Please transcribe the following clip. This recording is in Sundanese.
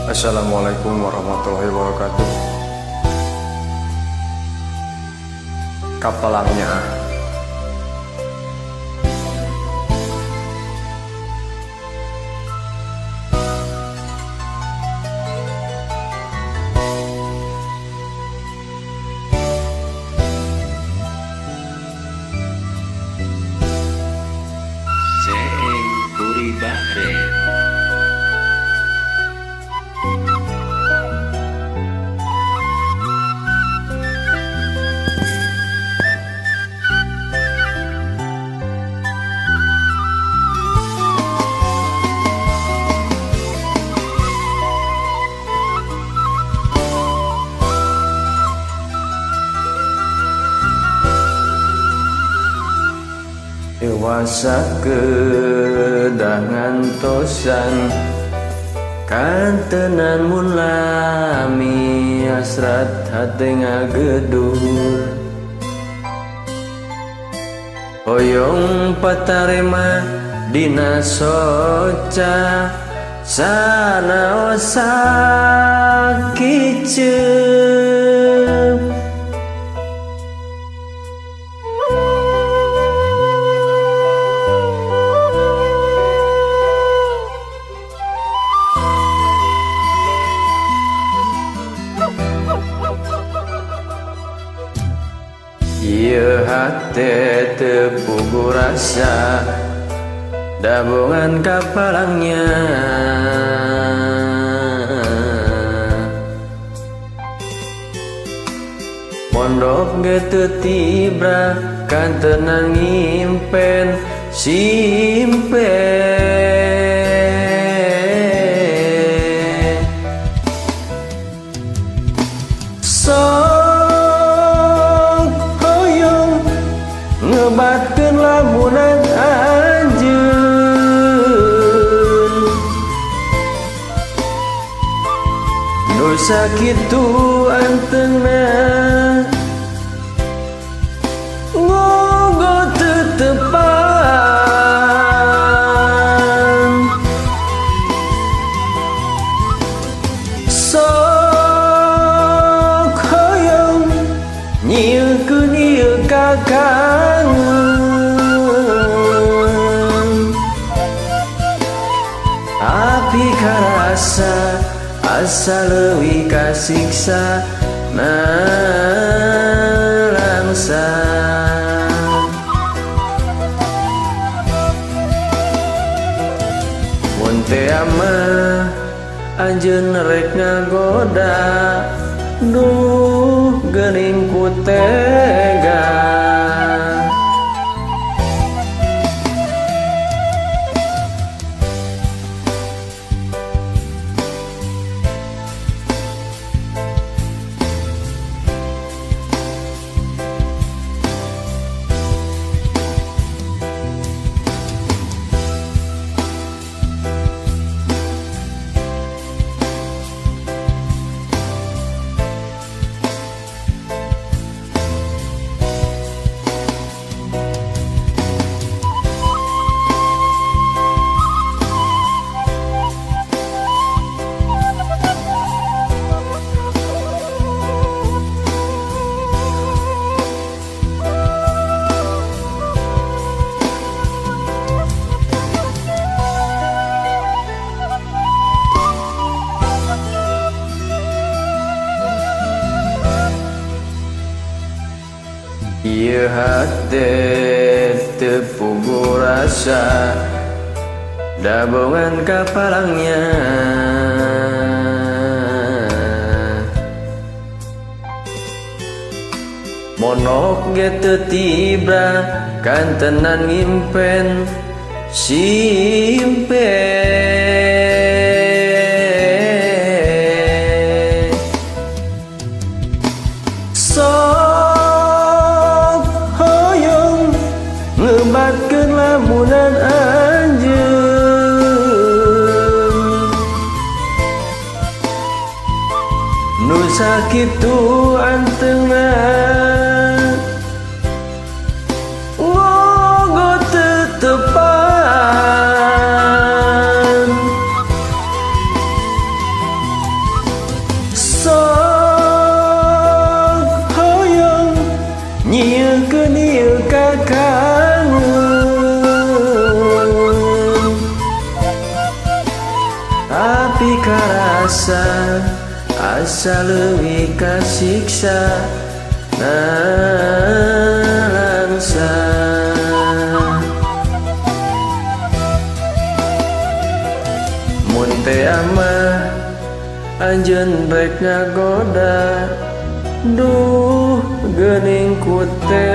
Assalamualaikum warahmatullahi wabarakatuh. Kapalangnya Seeng Puri Bahre. Dewasa kedah ngantosan kantenan mun lami hasrat hate ngagedur hoyong patarema dina soca sanaosa kiceup. Ieu hate teu puguh rasa dabongan kapalangnya mondok ge teu tibra kantenan ngimpen simpen. Ngebatkeun lamunan anjeun nu sakitu antengna ngogo tetepan sok hoyong nyieunkeun ieu kakangen api karasa asa leuwih kasiksa nalangsa. Mun teh mah anjeun rek ngagoda duh geuning ku tega. Ieu hate teu puguh rasa dabongan kapalangnya monok ge teu tibra kantenan ngimpen simpen. Ngebatkeun lamunan anjeun nu sakitu antengna ngogo tetepan. Nyiekeun ieu kakangen. Tapi karasa asa leuwih kasiksa nalangsa. Mun teh mah anjeun rek ngagoda, duh geuning ku teh.